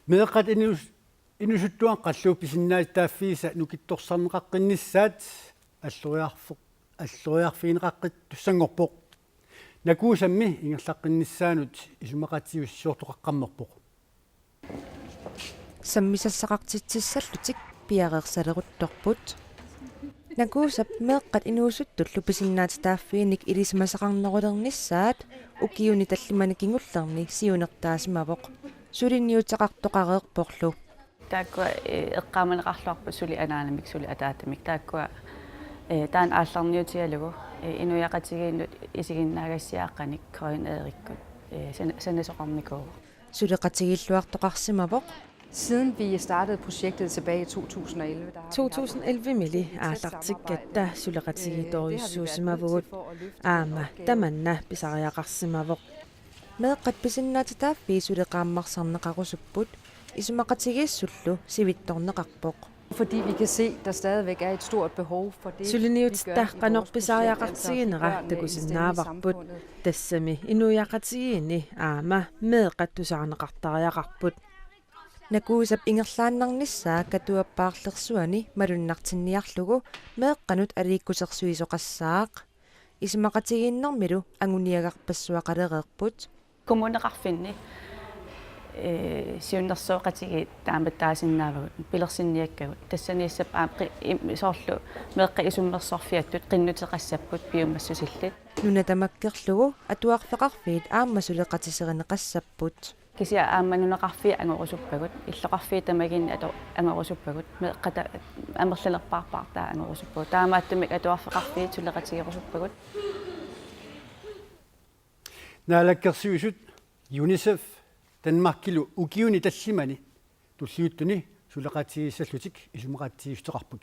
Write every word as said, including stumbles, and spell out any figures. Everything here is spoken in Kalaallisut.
Meeqqat inus-, inuusuttuaqqallu pisinnaatitaaffiisa nukittorsarneqaqqinnissaat alloriarf-, alloriarfigineqaqqittussanngorpoq. Nakuusammi ingerlaqqinnissaanut isumaqatigiissiortoqaqqammerpoq. Sammisassaqartitsissallutik piareersaleruttorput. Nakuusap meeqqat inuusuttullu pisinnaatitaaffiinik ilisimasaqarnerulernissaat ukiuni tallimani kingullerni siunertaasimavoq. Suliniuteqartoqareerporlu. Taakkua, eh, eqqaamaneqarluarput suli anaanamik, suli ataatamik. Taakkua, eh, taanna aallarniutigalugu, eh, inuiaqatigiinnut isiginnaagassiaaqqanik Karin Erikkut, eh, sana-, sanasoqarnikuuvoq. Suleqatigiilluartoqarsimavoq. Siden vi startede projektet tilbage i to tusind og elleve, der har vi haft to tusind elleve-mili et tæt aallartikkatta samarbejde. Suleqatigiittorujussuusimavugut. Aamma tamanna pisariaqarsimavoq. Meeqqat pisinnaatitaaffii suleqaammarsarneqarusupput, isumaqatigiissullu sivitsorneqarpoq. Fordi vi kan se, der stadigvæk er et stort behov for det, vi gør i vores projekt, altså at give børnene en stemme i samfundet. Suliniutitta qanoq pisariaqartiginera takusinnaavarput. Tassami inuiaqatigiinni aamma meeqqat tusarneqartariaqarput. Nakuusap ingerlaannarnissaa Katuap paarlersuani malunnartinniarlugu meeqqanut aliikkusersuisoqassaaq. Isumaqatigiinnermilu anguniagarpassuaqalereerput. Kommuneqarfinni, eh, siunnersuuqatigiit taamattaasinnaavagut, pilersinniakkagut. Tassaniissap aamma qi-, im-, soorlu meeqqat isummersorfiattut qinnuteqassapput piumassusillit. Nuna tamakkerlugu atuarfeqarfiit aamma suleqatiserineqassapput. Kisianni aamma nunaqarfiit angorusuppagut, illoqarfiit tamaginni atu-, angorusuppagut, meeqqata amerlanerpaarpaartaa angorusuppagut. Taamaattumik atuarfeqarfiit suleqatigerusuppagut. Naalakkersuisut, UNICEF Danmarkilu ukiuni tallimani tulliuttuni suleqatigiissallutik isumaqatigiissuteqarput.